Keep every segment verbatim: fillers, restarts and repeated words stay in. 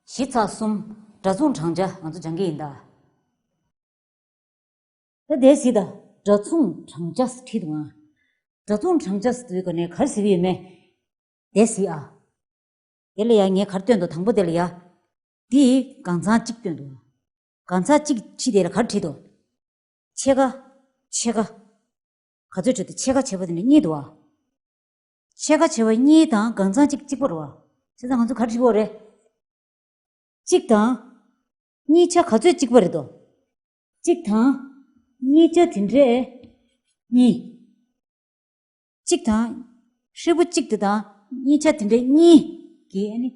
བཞི་ཚེག་གསུམ། སྒྲ་མཚུངས་བགྲང་བྱ་ང་ཚོ་སྦྱང་གི་ཡིན་ད། ད་དེ་གཟིགས་དང་། སྒྲ་མཚུངས་བགྲང་བྱ་ཟེར་བྲིས་འདུག་ཨ། སྒྲ་མཚུངས་བགྲང་བྱ་ཟེར་དུས་ག་ནས་ག་རེ་ཟེར་གྱི་ཡོད་མེད། དེ་གཟིགས་ཨ། དེ་ལ་ཡ་ངས་ག་རེ་སྟོན་འདུག་དང་པོ་དེ་ལ་ཡ། འདི་གང་ཚང་གཅིག་སྟོན་འདུག་གང་ཚང་གཅིག་ཕྱི་དེ་ལ་ག་རེ་བྲིས་འདུག་ཕྱེད་ཀ་ཕྱེད་ཀ་ག་ཚོད་བྲིས་འདུག་ཕྱེད་ཀ་བྱས་པ་དེ་ནས་གཉིས་འདུག་ཨ། ཕྱེད་ཀ་བྱས་པ་གཉིས་དང་གང་ཚང་གཅིག་གཅིག་པ་རེད་བ། བྱས་ཙང་ང་ཚོ་ག་རེ་བྲིས་པ་རེད། གཅིག་དང་། གཉིས་ཆ་ག་ཚོད་གཅིག་པ་རེད་དོ། གཅིག་དང་། གཉིས་ཆ་དེ་འདྲས། གཉིས། གཅིག་དང་། ཧྲིལ་པོ་གཅིག་དེ་དང་གཉིས་ཆ་དེ་འདྲས་གཉིས་ཀྱིས་ཨ་ནི།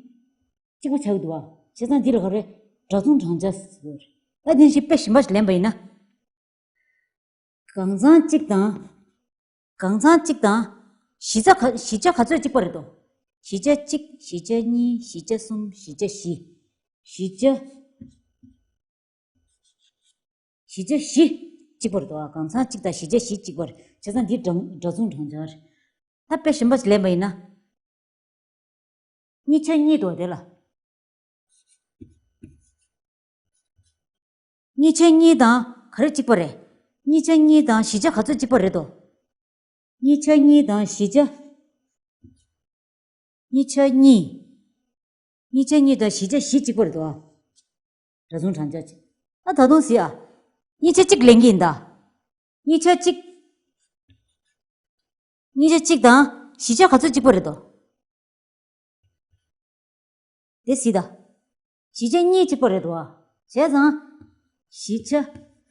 གཅིག་པ་ཆགས་ཀྱི་འདུག་བ། བྱས་ཙང་འདི་ལ་ག་རེ། སྒྲ་མཚུངས་བགྲང་བྱ་ཟེར་བ་རེད། ད་དེ་བཞིན་དཔེ་གཞན་པ་ཞིག་ལེན་པ་ཡིན་ན། གང་ཚང་གཅིག་དང་། གང་ཚང་གཅིག་དང་། བཞི་ཆ་ག་བཞི་ཆ་ག་ཚོད་གཅིག་པ་རེད་དོ། བཞི་ཆ་གཅིག་བཞི་ཆ་གཉིས། བཞི་ཆ་གསུམ། བཞི་ཆ་བཞི། བཞི་ཆ། བཞི་ཆ་བཞི་གཅིག་པ་རེད་དོ། གང་ཚང་གཅིག་དང་བཞི་ཆ་བཞི་གཅིག་པ་རེད། བྱས་ཙང་འདི་སྒྲ་སྒྲ་མཚུངས་བགྲང་བྱ་རེད། ད་དཔེ་གཞན་པ་ཞིག་ལེན་པ་ཡིན་ན། གཉིས་ཆ་གཉིས་འདུག་དེ་ལ། གཉིས་ཆ་གཉིས་དང་ག་རེ་གཅིག་པ་རེད། གཉིས་ཆ་གཉིས་དང་བཞི་ཆ་ག་ཚོད་གཅིག་པ་རེད་དོ། གཉིས་ཆ་གཉིས་དང་བཞི་ཆ། གཉིས་ཆ་གཉིས། གཉིས་ཆ་གཉིས་དང་བཞི་ཆ་བཞི་གཅིག་པ་རེད་དོ། སྒྲ་མཚུངས་བགྲང་བྱ་གཅིག་ཨ་ད་དུང་གཟིགས་ཨ། གཉིས་ཆ་གཅིག་ལེན་གྱི་ཡིན་ད། གཉིས་ཆ་གཅིག་གཉིས་ཆ་གཅིག་དང་བཞི་ཆ་ག་ཚོད་གཅིག་པ་རེད་དོ། དེ་གཟིགས་དང་། བཞི་ཆ་གཉིས་གཅིག་པ་རེད་དོ། བྱས་ཙང་། བཞི་ཆ་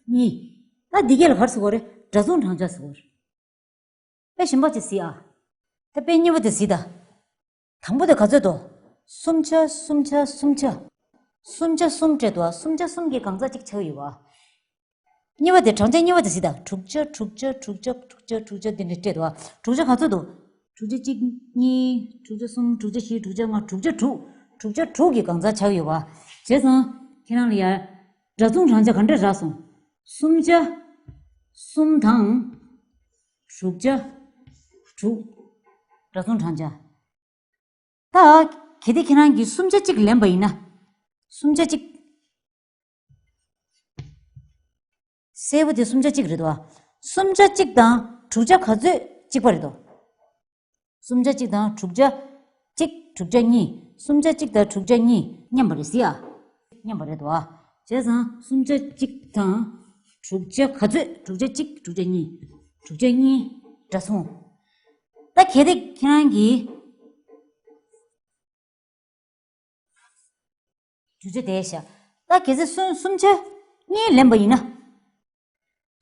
གཉིས། ད་འདི་གས་ལ་ག་རེ་ཟེར་དགོས་རེད། སྒྲ་མཚུངས་བགྲང་བྱ་ཟེར་དགོས་རེད། དཔེ་གཞན་པ་ཅིག་གཟིགས་ཨ། ད་དཔེ་གཉིས་པ་དེ་གཟིགས་དང་། དང་པོ་དེ་ག་ཚོད་དོ། གསུམ་ཆ་གསུམ་ཆ་གསུམ་ཆ། གསུམ་ཆ་གསུམ་སྤྲད་འདུག་ཨ། གསུམ་ཆ་གསུམ་གྱིས་གང་ཚང་གཅིག་ཆགས་ཡོད་པ། གཉིས་པ་དེ་བགྲང་བྱ་གཉིས་པ་དེ་གཟིགས་དང་། དྲུག་ཆ་དྲུག་ཆ་དྲུག་ཆ་དྲུག་ཆ་དྲུག་ཆ་འདི་འདྲ་སྤྲད་འདུག་ཨ། དྲུག་ཆ་ག་ཚོད་འདུག་དྲུག་ཆ་གཅིག་གཉིས། དྲུག་ཆ་གསུམ། དྲུག་ཆ་བཞི། དྲུག་ཆ་ལྔ། དྲུག་ཆ་དྲུག་དྲུག་ཆ་དྲུག་གིས་གང་ཚང་ཆགས་ཡོད་པ། བྱས་ཙང་། ཁྱེད་རང་ལ་ཡ། སྒྲ་མཚུངས་བགྲང་བྱ་ག་འདྲ་རག་སོང་། གསུམ་ཆ་གསུམ་དང་། དྲུག་ཆ་དྲུག་སྒྲ་མཚུངས་བགྲང་བྱ། ད། གལ་ཏེ་ཁྱེད་རང་གིས་གསུམ་ཆ་གཅིག་ལེན་པ་ཡིན་ན། གསུམ་ཆ་གཅིག་གསལ་པོ་དེ་གསུམ་ཆ་གཅིག་རེད་དོ། གསུམ་ཆ་གཅིག་དང་དྲུག་ཆ་ག་ཚོད་གཅིག་པ་རེད་དོ། གསུམ་ཆ་གཅིག་དང་དྲུག་ཆ་གཅིག་དྲུག་ཆ་གཉིས། གསུམ་ཆ་གཅིག་དང་དྲུག་ཆ་གཉིས་མཉམ་པ་རེད་ཟེར་ཡ། མཉམ་པ་རེད་དོ། བྱས་ཙང་གསུམ་ཆ་གཅིག་དང་དྲུག་ཆ་ག་ཚོད། དྲུག་ཆ་གཅིག་དྲུག་ཆ་གཉིས། དྲུག་ཆ་གཉིས་སྒྲ་མཚུངས། ད་གལ་ཏེ་ཁྱེད་རང་གིས། དྲུག་ཆ་དེ་བཞག་ད་གལ་སྲིད་གསུམ་གསུམ་ཆ་གཉིས་ལེན་པ་ཡིན་ན།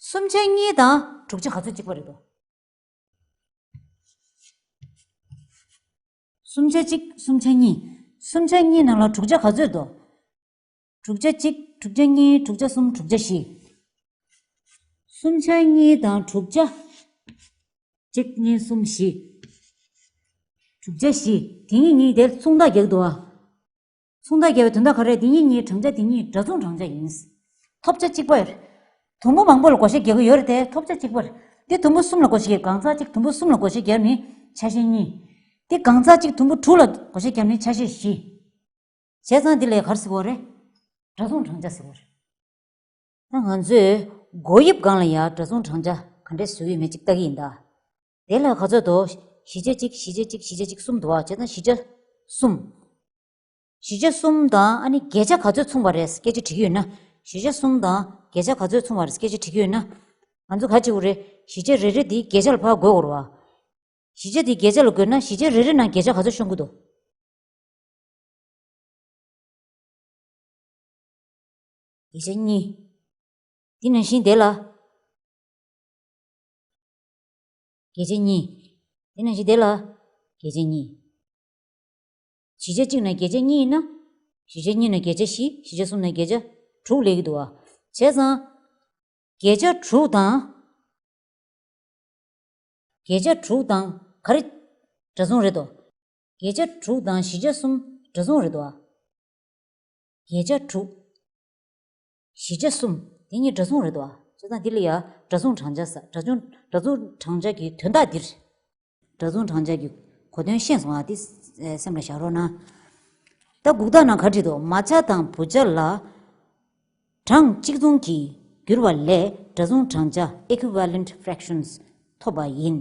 གསུམ་ཆ་གཉིས་དང་དྲུག་ཆ་ག་ཚོད་གཅིག་པ་རེད་དོ། གསུམ་ཆ་གཅིག་གསུམ་ཆ་གཉིས། གསུམ་ཆ་གཉིས་ནང་ལ་དྲུག་ཆ་ག་ཚོད་དོ། དྲུག་ཆ་གཅིག་དྲུག་ཆ་གཉིས། དྲུག་ཆ་གསུམ། དྲུག་ཆ་བཞི། གསུམ་ཆ་གཉིས་དང་དྲུག་ཆ། གཅིག་གཉིས་གསུམ་བཞི། དྲུག་ཆ་བཞི། དེ་གཉིས་གཉིས་དེར་མཚུངས་རྟགས་རྒྱག་འདུག་ཨ། མཚུངས་རྟགས་རྒྱག་པའི་དོན་དག་ག་རེ། དེ་གཉིས་གཉིས་བགྲང་བྱ་དེ་གཉིས་སྒྲ་མཚུངས་བགྲང་བྱ་ཡིན། ཐོབ་བྱ་གཅིག་པ་རེད། དུམ་བུ་མང་པོ་ལ་བགོ་བཤའ་རྒྱག་གི་ཡོད་རེད་དེ། ཐོབ་བྱ་གཅིག་པ་རེད། འདི་དུམ་བུ་གསུམ་ལ་བགོ་བཤའ་རྒྱག་གང་ཚང་གཅིག་དུམ་བུ་གསུམ་ལ་བགོ་བཤའ་རྒྱབ་ནི་ཆ་ཤས་གཉིས། འདི་གང་ཚང་གཅིག་དུམ་བུ་དྲུག་ལ་བགོ་བཤའ་རྒྱབ་ནི་ཆ་ཤས་བཞི། བྱས་ཙང་འདི་ལ་ག་རེ་ཟེར་དགོས་རེད། སྒྲ་མཚུངས་བགྲང་བྱ་ཟེར་དགོས་རེད། ད་ང་ཚོས་སྒོ་དབྱིབས་སྒང་ལ་ཡ་སྒྲ་མཚུངས་བགྲང་བྱ་ག་འདྲས་བཟོས་ཡོད་མེད་ཅིག་ལྟ་གི་ཡིན་ད། དེ་ལ་ག་ཚོད་དོ། བཞི་ཆ་གཅིག་བཞི་ཆ་གཅིག་བཞི་ཆ་གཅིག་གསུམ་འདུག་བ། བྱས་ཙང་བཞི་ཆ་གསུམ། བཞི་ཆ་གསུམ་དང་ཨ་ནི་བརྒྱད་ཆ་ག་ཚོད་མཚུངས་པ་རེད་སྐད་ཆ་དྲི་གི་ཡོད་ན། བཞི་ཆ་གསུམ་དང་བརྒྱད་ཆ་ག་ཚོད་མཚུངས་པ་རེད་སྐད་ཆ་དྲི་གི་ཡོད་ན། ང་ཚོ་ག་བྱེད་དགོས་རེད། བཞི་ཆ་རེ་རེ་དེ་བརྒྱད་ཆ་ལ་ཕར་བགོ་དགོས་རེད་བ། བཞི་ཆ་དེ་བརྒྱད་ཆ་ལ་བགོས་ན་བཞི་ཆ་རེ་རེ་ནང་བརྒྱད་ཆ་ག་ཚོད་ཤོང་གི་འདུག་བརྒྱད་ཆ་གཉིས། དེ་ནང་བཞིན་དེ་ལ། བརྒྱད་ཆ་གཉིས། དེ་ནང་བཞིན་དེ་ལ། བརྒྱད་ཆ་གཉིས། བཞི་ཆ་གཅིག་ནང་བརྒྱད་ཆ་གཉིས་ཡིན་ན། བཞི་ཆ་གཉིས་ནང་བརྒྱད་ཆ་བཞི། བཞི་ཆ་གསུམ་ནང་བརྒྱད་ཆ་དྲུག་སླེབས་ཀྱི་འདུག་བ། བྱས་ཙང་། བརྒྱད་ཆ་དྲུག་དང་། བརྒྱད་ཆ་དྲུག་དང་ག་རེ། སྒྲ་མཚུངས་རེད་དོ། བརྒྱད་ཆ་དྲུག་དང་བཞི་ཆ་གསུམ་སྒྲ་མཚུངས་རེད་དོ། བརྒྱད་ཆ་དྲུག་བཞི་ཆ་གསུམ་དེ་གཉིས་སྒྲ་མཚུངས་རེད་དོ། བྱས་ཙང་འདི་ལ་ཡ་སྒྲ་མཚུངས་བགྲང་བྱ་ཟེར། སྒྲ་མཚུངས་སྒྲ་མཚུངས་བགྲང་བྱ་གི་དོན་དག་འདིར། སྒྲ་མཚུངས་བགྲང་བྱ་གི་གོ་དོན་ཤེས་སོང་ཨ། འདི་སེམས་ལ་བཞག་རོགས་གནང་། ད་གུག་རྟགས་ནང་ག་བྲིས་འདུག་མ་ཆ་དང་བུ་ཆ་ལ་གྲངས་གཅིག་མཚུངས་ཀྱིས་བསྒྱུར་བ་ལས་འདྲ་མཚུངས་གྲངས་ཆ་equivalent fractions ཐོབ་པ་ཡིན།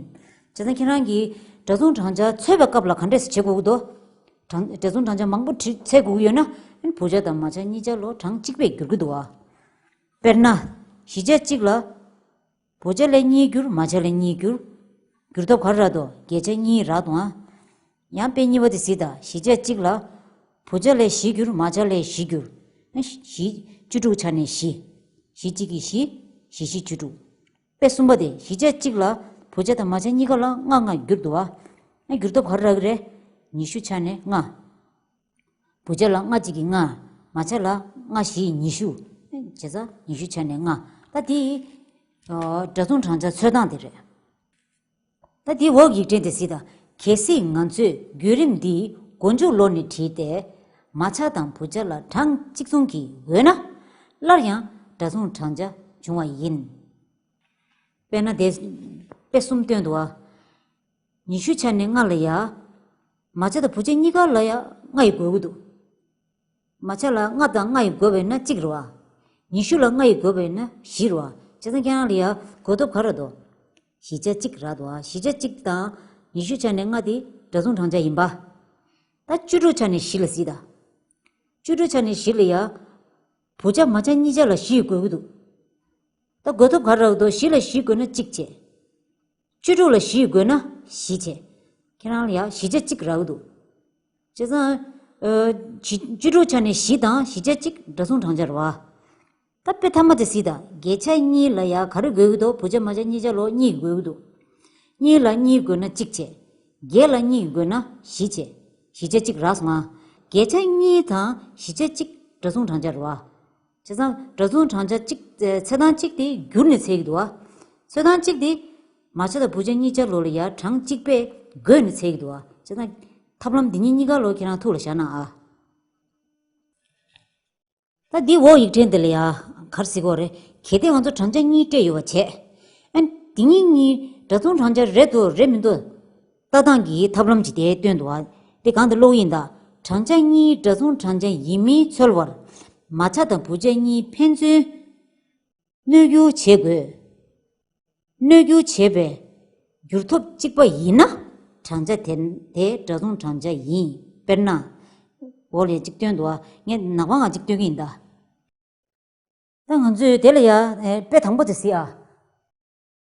བྱས་ཙང་ཁྱེད་རང་གིས་འདྲ་མཚུངས་གྲངས་ཆ་འཚོལ་བའི་སྐབས་ལ་ག་འདྲས་བྱེད་དགོས་ཀྱི་འདུག་གྲངས་འདྲ་མཚུངས་གྲངས་ཆ་མང་པོ་བྲིས་འཚོལ་དགོས་ཀྱི་ཡོད་ན། བུ་ཆ་དང་མ་ཆ་གཉིས་ཆ་ལོ་གྲངས་གཅིག་པས་བསྒྱུར་གྱི་འདུག་བ། དཔེར་ན། བཞི་ཆ་གཅིག་ལ་བུ་ཆ་ལས་གཉིས་བསྒྱུར། མ་ཆ་ལས་གཉིས་བསྒྱུར། བསྒྱུར་ཐབས་ག་རེ་རག་འདུག་བརྒྱད་ཆ་གཉིས་རག་འདུག་ཨ། ཡང་དཔེ་གཉིས་པ་དེ་གཟིགས་དང་། བཞི་ཆ་གཅིག་ལ་བུ་ཆ་ལས་བཞི་བསྒྱུར། མ་ཆ་ལས་བཞི་བསྒྱུར། ཨ་བཞི། བཅུ་དྲུག་ཆ་ནས་བཞི། བཞི་གཅིག་གིས་བཞི། བཞི་བཞི་བཅུ་དྲུག་དཔེ་གསུམ་པ་དེ། བཞི་ཆ་གཅིག་ལ་བུ་ཆ་དང་མ་ཆ་གཉིས་ཀ་ལ་ལྔ་ལྔ་བསྒྱུར་འདུག་བ། ཨ་བསྒྱུར་ཐབས་ག་རེ་རག་གི་རེད། ཉི་ཤུ་ཆ་ནས་ལྔ། བུ་ཆ་ལ་ལྔ་གཅིག་གིས་ལྔ། མ་ཆ་ལ་ལྔ་བཞི་ཉི་ཤུ། བྱས་ཙང་ཉི་ཤུ་ཆ་ནས་ལྔ། ད་དེ་ཨ་འདྲ་མཚུངས་གྲངས་ཆ་འཚོལ་སྟངས་དེ་རེད། ད་དེའི་འོག་ཡིག་ཕྲེང་དེ་གཟིགས་དང་། གལ་སྲིད་ང་ཚོས་བརྒྱུད་རིམ་འདི་མགོ་མཇུག་ལོགས་ནས་བྲིས་ཏེ། མ་ཆ་དང་བུ་ཆ་ལ་གྲངས་གཅིག་མཚུངས་ཀྱིས་བགོས་ན། སླར་ཡང་འདྲ་མཚུངས་གྲངས་ཆ་འབྱུང་བ་ཡིན། དཔེར་ན་དེ། དཔེ་གསུམ་སྟོན་འདུག་བ། ཉི་ཤུ་ཆ་ནས་ལྔ་ལ་ཡ། མ་ཆ་དང་བུ་ཆ་གཉིས་ཀ་ལ་ཡ་ལྔ་ཡིས་བགོ་གི་འདུག་མ་ཆ་ལ་ལྔ་དང་ལྔ་ཡིས་བགོས་པས་ན་གཅིག་རེད་བ། ཉི་ཤུ་ལ་ལྔ་ཡིས་བགོས་པས་ན་བཞི་རེད་བ། བྱས་ཙང་ཁྱེད་རང་ལ་ཡ་བགོ་ཐབས་ག་རེ་འདུག་བཞི་ཆ་གཅིག་རག་འདུག་བ། བཞི་ཆ་གཅིག་དང་ཉི་ཤུ་ཆ་ནས་ལྔ་དེ་འདྲ་མཚུངས་གྲངས་ཆ་ཡིན་པ། ད་བཅུ་དྲུག་ཆ་ནས་བཞི་ལ་གཟིགས་དང་། བཅུ་དྲུག་ཆ་ནས་བཞི་ལ་ཡ། བུ་ཆ་མ་ཆ་གཉིས་ཆ་ལ་བཞི་ཡིས་བགོ་གི་འདུག་ད་བགོ་ཐབས་ག་རེ་རག་འདུག་བཞི་ལ་བཞི་བགོས་ན་གཅིག་བྱས། བཅུ་དྲུག་ལ་བཞི་ཡིས་བགོས་ན་བཞི་བྱས། ཁྱེད་རང་ལ་ཡ་བཞི་ཆ་གཅིག་རག་གི་འདུག་བྱས་ཙང་། ཨ་བཞི། བཅུ་དྲུག་ཆ་ནས་བཞི་དང་བཞི་ཆ་གཅིག་འདྲ་མཚུངས་གྲངས་ཆ་རེད་བ། ད་དཔེ་ཐ་མ་དེ་གཟིགས་དང་། བརྒྱད་ཆ་གཉིས་ལ་ཡ་ག་རེ་བགོ་གི་འདུག་བུ་ཆ་མ་ཆ་གཉིས་ཆ་ལོ་གཉིས་ཀྱིས་བགོ་གི་འདུག་གཉིས་ལ་གཉིས་བགོས་ན་གཅིག་བྱས། བརྒྱད་ལ་གཉིས་བགོས་ན་བཞི་བྱས། བཞི་ཆ་གཅིག་རག་སོང་ང་། བརྒྱད་ཆ་གཉིས་དང་བཞི་ཆ་གཅིག་འདྲ་མཚུངས་གྲངས་ཆ་རེད་བ། བྱས་ཙང་འདྲ་མཚུངས་གྲངས་ཆ་གཅིག་ཨེ་འཚོལ་སྟངས་གཅིག་དེ་བསྒྱུར་ནས་འཚོལ་གྱི་འདུག་བ། འཚོལ་སྟངས་གཅིག་དེ། མ་ཆ་དང་བུ་ཆ་གཉིས་ཆ་ལོ་ལ་ཡ་གྲངས་གཅིག་པས་བགོས་ནས་འཚོལ་གྱི་འདུག་བ། བྱས་ཙང་ཐབས་ལམ་འདི་གཉིས་གཉིས་ཀ་ལོ་ཁྱེད་རང་ཐུགས་ལ་བཞག་ན་ཨ། ད་འདི་འོག་ཡིག་ཕྲེང་འདི་ལ་ཡ་ག་རེ་གཟིགས་དགོས་རེད། གལ་ཏེ་ང་ཚོ་གྲངས་ཆ་གཉིས་སྤྲད་ཡོད་པ་བྱས། ཨ་འདི་གཉིས་གཉིས་འདྲ་མཚུངས་གྲངས་ཆ་རེད་འདུག་རེད་མི་འདུག་ལྟ་སྟངས་ཀྱི་ཐབས་ལམ་ཅིག་དེ་སྟོན་འདུག་བ། དེ་གང་དུ་ཀློག་ཡིན་ད། གྲངས་ཆ་གཉིས་འདྲ་མཚུངས་གྲངས་ཆ་ཡིན་མིན་འཚོལ་བར། མ་ཆ་དང་བུ་ཆ་གཉིས་ཕན་ཚུན་གནོད་སྒྱུར་བྱེད་དགོས། གནོད་སྒྱུར་བྱེད་པའི་བསྒྱུར་ཐབས་གཅིག་པ་ཡིན་ན། གྲངས་ཆ་དེ་དེ་འདྲ་མཚུངས་གྲངས་ཆ་ཡིན། དཔེར་ན། འོག་ལ་གཅིག་སྟོན་འདུག་བ། ངས་ནག་པང་ང་གཅིག་སྟོན་གྱི་ཡིན་ད། ད་ང་ཚོས་དེ་ལ་ཡ་ཨེ་དཔེ་དང་པོ་དེ་གཟིགས་ཨ།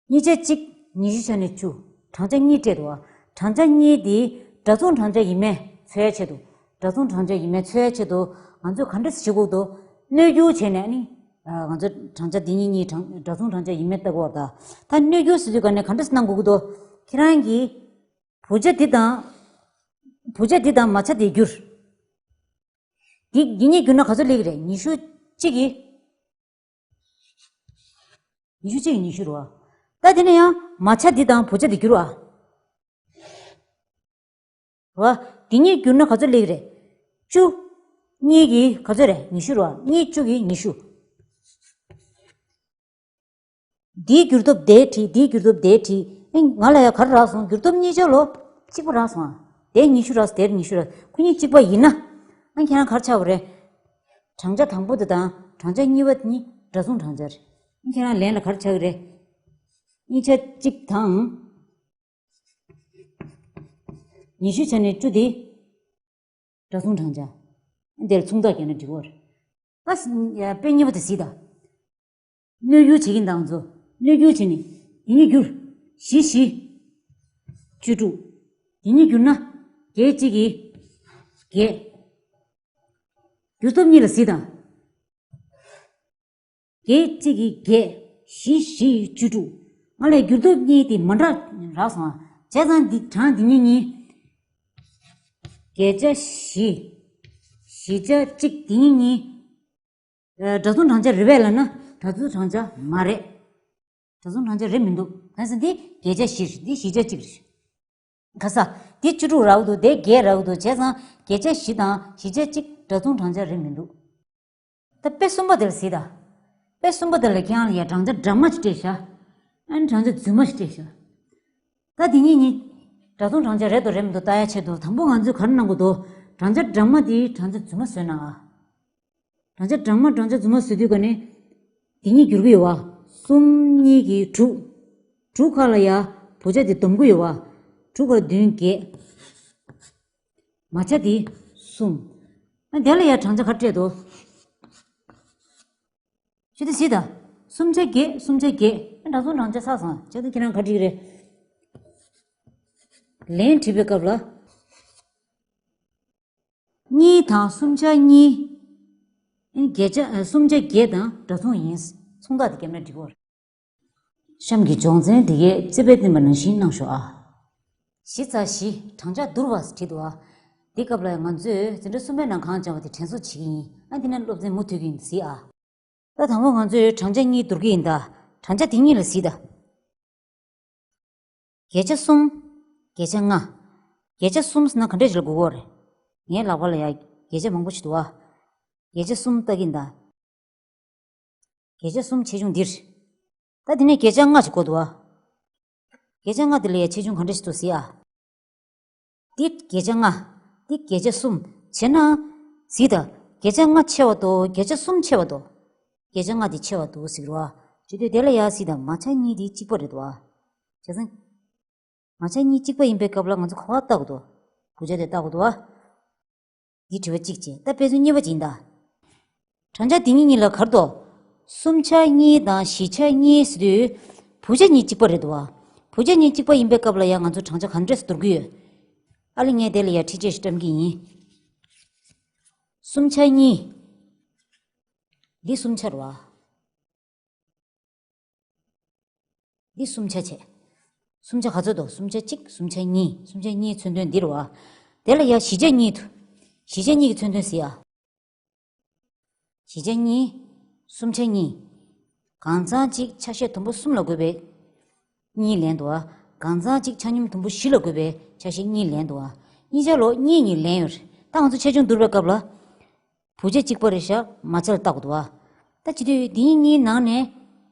གཉིས་ཆ་གཅིག་ཉི་ཤུ་ཆ་ནས་བཅུ། གྲངས་ཆ་གཉིས་སྤྲད་འདུག་བ། གྲངས་ཆ་གཉིས་དེ་འདྲ་མཚུངས་གྲངས་ཆ་ཡིན་མིན་འཚོལ་ཡ་ཆེད་དུ། འདྲ་མཚུངས་གྲངས་ཆ་ཡིན་མིན་འཚོལ་ཡ་ཆེད་དུ་ང་ཚོས་ག་འདྲ་ཞིག་དགོས་འདུག་གནོད་སྒྱུར་བྱས་ནས་ནི། ཨ་ང་ཚོ་གྲངས་ཆ་འདི་གཉིས་གཉིས་གྲངས་འདྲ་མཚུངས་གྲངས་ཆ་ཡིན་མིན་ལྟ་དགོས་པ་དང་། ད་གནོད་སྒྱུར་ཟེར་དུས་ག་ནས་ག་འདྲ་གནང་དགོས་ཀྱི་འདུག་ཁྱེད་རང་གིས་བུ་ཆ་འདི་དང་། བུ་ཆ་འདི་དང་མ་ཆ་འདི་བསྒྱུར། འདི་འདི་གཉིས་བསྒྱུར་ན་ག་ཚོད་སླེབས་ཀྱི་རེད། ཉི་ཤུ་གཅིག་གིས། ཉི་ཤུ་གཅིག་གིས་ཉི་ཤུ་རེད་བ། ད་དེ་ནས་ཡང་མ་ཆ་འདི་དང་བུ་ཆ་འདི་བསྒྱུར་བ། རེད་བ། འདི་གཉིས་བསྒྱུར་ན་ག་ཚོད་སླེབས་ཀྱི་རེད། བཅུ། གཉིས་ཀྱིས་ག་ཚོད་རེད། ཉི་ཤུ་རེད་བ། གཉིས་བཅུ་གིས་ཉི་ཤུ། འདིའི་བསྒྱུར་ཐབས་དེ་བྲིས། འདིའི་བསྒྱུར་ཐབས་དེ་བྲིས། ཨེ་ང་ལ་ཡང་ག་རེ་རག་སོང་། བསྒྱུར་ཐབས་གཉིས་ཆ་ལོ་གཅིག་པ་རག་སོང་ཨ། དེར་ཉི་ཤུ་རག་སོང་། དེར་ཉི་ཤུ་རག་ཁོ་གཉིས་གཅིག་པ་ཡིན་ན། ཨ་ཁྱེད་རང་ག་རེ་ཆགས་པ་རེད། གྲངས་ཆ་དང་པོ་དེ་དང་གྲངས་ཆ་གཉིས་པ་དེ་གཉིས་འདྲ་མཚུངས་གྲངས་ཆ་རེད། ཨ་ཁྱེད་རང་ལན་ལ་ག་རེ་ཆགས་ཀྱི་རེད། གཉིས་ཆ་གཅིག་དང་། ཉི་ཤུ་ཆ་ནས་བཅུ་དེ། འདྲ་མཚུངས་གྲངས་ཆ། འདིར་མཚུངས་རྟགས་བརྒྱབ་ན་འགྲིག་གི་རེད། ད་དཔེ་གཉིས་པ་དེ་གཟིགས་དང་། གནོད་སྒྱུར་བྱེད་ཀྱིན་དང་ཚོ། གནོད་སྒྱུར་བྱེད་ནི། དེ་ནི་བསྒྱུར། བཞི་བཞི། བཅུ་དྲུག་དེ་ནི་བསྒྱུར་ན། བརྒྱད་གཅིག་གིས། བརྒྱད། བསྒྱུར་ཐབས་གཉིས་ལ་གཟིགས་དང་། བརྒྱད་གཅིག་གིས་བརྒྱད། བཞི་བཞི་བཅུ་དྲུག་ང་ལས་བསྒྱུར་ཐབས་གཉིས་དེ་མ་འདྲ་རག་སོང་ཨ། བྱས་ཙང་འདི་གྲངས་འདི་གཉིས་གཉིས། བརྒྱད་ཆ་བཞི། བཞི་ཆ་གཅིག་འདི་གཉིས་གཉིས། ཨ་འདྲ་མཚུངས་གྲངས་ཆ་རེད་པས་ལབ་ན་འདྲ་མཚུངས་གྲངས་ཆ་མ་རེད། འདྲ་མཚུངས་གྲངས་ཆ་རེད་མི་འདུག་གང་ཟེར་འདི་བརྒྱད་ཆ་བཞི་རེད། འདི་བཞི་ཆ་གཅིག་རེད། ག་ས། འདི་བཅུ་དྲུག་རག་འདུག་དེ་བརྒྱད་རག་འདུག་བྱས་ཙང་བརྒྱད་ཆ་བཞི་དང་བཞི་ཆ་གཅིག་འདྲ་མཚུངས་གྲངས་ཆ་རེད་མི་འདུག་ད་དཔེ་གསུམ་པ་དེ་ལ་གཟིགས་དང་། དཔེ་གསུམ་པ་དེ་ལ་ཁྱེད་རང་ལ་ཡ་གྲངས་ཆ་འདྲ་མ་ཞིག་སྤྲད་ཤག་ཨ་ནི་གྲངས་ཆ་རྫུན་མ་ཞིག་སྤྲད་ཤག་ད་འདི་གཉིས་གཉིས། འདྲ་མཚུངས་གྲངས་ཆ་རེད་དོ་རེད་མི་འདུག་ལྟ་ཡ་ཆེད་དུ་དང་པོ་ང་ཚོས་ག་རེ་གནང་དགོས་འདུག་བགྲང་བྱ་གྲངས་མ་དེ་བགྲང་བྱ་རྫུན་མ་བཟོས་ན་ཨ། བགྲང་བྱ་གྲངས་མ་བགྲང་བྱ་རྫུན་མ་བཟོས་དུས་ག་ནས་དེ་གཉིས་འགྱུར་གི་ཡོད་བ། གསུམ་གཉིས་ཀྱིས་དྲུག་དྲུག་ཁ་ལ་ཡ་བུ་ཆ་དེ་སྡོམ་གི་ཡོད་བ། དྲུག་ཁ་བདུན་བརྒྱད། མ་ཆ་དེ་གསུམ། ཨ་དེ་ལ་ཡ་བགྲང་བྱ་ག་རེ་སྤྲད་དོ། ཤི་དེ་སི་ད། གསུམ་ཆ་བརྒྱད་གསུམ་ཆ་བརྒྱད། ཨ་འདྲ་སོང་བགྲང་བྱ་ས་སོང་བྱས་ཏེ་ཁྱེད་རང་ག་འགྲིག་རེད། ལན་བྲིས་པའི་སྐབས་ལ། གཉིས་དང་གསུམ་ཆ་གཉིས། ཨེ་བརྒྱད་ཆ་ཨ་གསུམ་ཆ་བརྒྱད་དང་འདྲ་མཚུངས་ཡིན། མཚུངས་རྟགས་དེ་བརྒྱབ་ན་འགྲིག་གོ། གཤམ་གྱི་སྦྱོང་ཚན་འདི་གས་རྩིས་པའི་བསྟན་པ་ནང་བཞིན་གནང་ཤོག་ཨ། བཞི་ཚ་བཞི་བགྲང་བྱ་བསྡུར་བ་བྲིས་འདུག་ཨ། འདི་སྐབས་ལ་ང་ཚོས་འཛིན་གྲྭ་གསུམ་པའི་ནང་གང་སྦྱངས་པ་དེ་དྲན་གསོ་བྱེད་ཀྱི་ཡིན། ཨ་འདི་ནས་སློབ་ཚན་མུ་མཐུད་ཀྱི་ཡིན་གཟིགས་ཨ། ད་དང་པོ་ང་ཚོས་བགྲང་བྱ་གཉིས་བསྡུར་གྱི་ཡིན་ད། བགྲང་བྱ་དེ་གཉིས་ལ་གཟིགས་ད། བརྒྱད་ཆ་གསུམ། བརྒྱད་ཆ་ལྔ། བརྒྱད་ཆ་གསུམ་ཟེར་ན་ག་འདྲས་ཞིག་ལ་གོ་གི་ཡོད་རེད། ངའི་ལག་པ་ལ་ཡ་བརྒྱད་ཆ་མང་པོ་ཞིག་འདུག་ཨ། བརྒྱད་ཆ་གསུམ་ལྟ་གི་ཡིན་ད། བརྒྱད་ཆ་གསུམ་ཆེ་ཆུང་འདིར། ད་དེ་ནས་བརྒྱད་ཆ་ལྔ་ཞིག་གོ་འདུག་ཨ། བརྒྱད་ཆ་ལྔ་དེ་ལ་ཡ་ཆེ་ཆུང་ག་འདྲས་ཞིག་འདུག་གཟིགས་ཨ། འདི་བརྒྱད་ཆ་ལྔ། འདི་བརྒྱད་ཆ་གསུམ། བྱས་ན། གཟིགས་དང་། བརྒྱད་ཆ་ལྔ་ཆེ་བ་དང་བརྒྱད་ཆ་གསུམ་ཆེ་བ་དང་། བརྒྱད་ཆ་ལྔ་དེ་ཆེ་བ་འདུག་ཟེར་གི་རེད་བ། བྱེད་དུས་དེ་ལ་ཡ་གཟིགས་དང་། མ་ཆ་གཉིས་དེ་གཅིག་པ་རེད་འདུག་བ། བྱས་ཙང་། མ་ཆ་གཉིས་གཅིག་པ་ཡིན་པའི་སྐབས་ལ་ང་ཚོ་ག་པར་བལྟ་དགོས་འདུག་བུ་ཆ་དེ་བལྟ་དགོས་འདུག་བ། འདི་དྲི་བ་གཅིག་བྱས། ད་དཔེ་མཚོན་གཉིས་པ་ཅིག་ཡིན་ད། བགྲང་བྱ་འདི་གཉིས་གཉིས་ལ་ག་རེ་འདུག་གསུམ་ཆ་གཉིས་དང་བཞི་ཆ་གཉིས་ཟེར་དུས། བུ་ཆ་གཉིས་གཅིག་པ་རེད་འདུག་བ། བུ་ཆ་གཉིས་གཅིག་པ་ཡིན་པའི་སྐབས་ལ་ཡང་ང་ཚོ་བགྲང་བྱ་ག་འདྲས་སེ་བསྡུར་གྱི་ཡོད། ཨ་ལས་ངས་དེ་ལ་ཡང་འཕྲི་ཅེས་ཤིག་བཀྲམ་གྱི་ཡིན། གསུམ་ཆ་གཉིས། འདི་གསུམ་ཆ་རེད་བ། འདི་གསུམ་ཆ་བྱས། གསུམ་ཆ་ག་ཚོད་འདུག་གསུམ་ཆ་གཅིག་གསུམ་ཆ་གཉིས། གསུམ་ཆ་གཉིས་མཚོན་དོན་འདི་རེད་བ། དེ་ལ་ཡ་བཞི་ཆ་གཉིས་འདུག་བཞི་ཆ་གཉིས་ཀྱི་མཚོན་དོན་གཟིགས་ཨ། བཞི་ཆ་གཉིས། གསུམ་ཆ་གཉིས། གང་ཚང་གཅིག་ཆ་ཤས་དུམ་བུ་གསུམ་ལ་བགོས་པས། གཉིས་ལེན་འདུག་བ། གང་ཚང་གཅིག་ཆ་སྙོམས་དུམ་བུ་བཞི་ལ་བགོས་པས་ཆ་ཤས་གཉིས་ལེན་འདུག་བ། གཉིས་ཆ་ལོ་གཉིས་གཉིས་ལེན་ཡོད་རེད། ད་ང་ཚོ་ཆེ་ཆུང་བསྡུར་བའི་སྐབས་ལ། བུ་ཆ་གཅིག་པ་རེད་ཤག་མ་ཆ་ལ་བལྟ་དགོས་འདུག་བ། ད་བྱེད་དུས་འདི་གཉིས་ནང་ནས།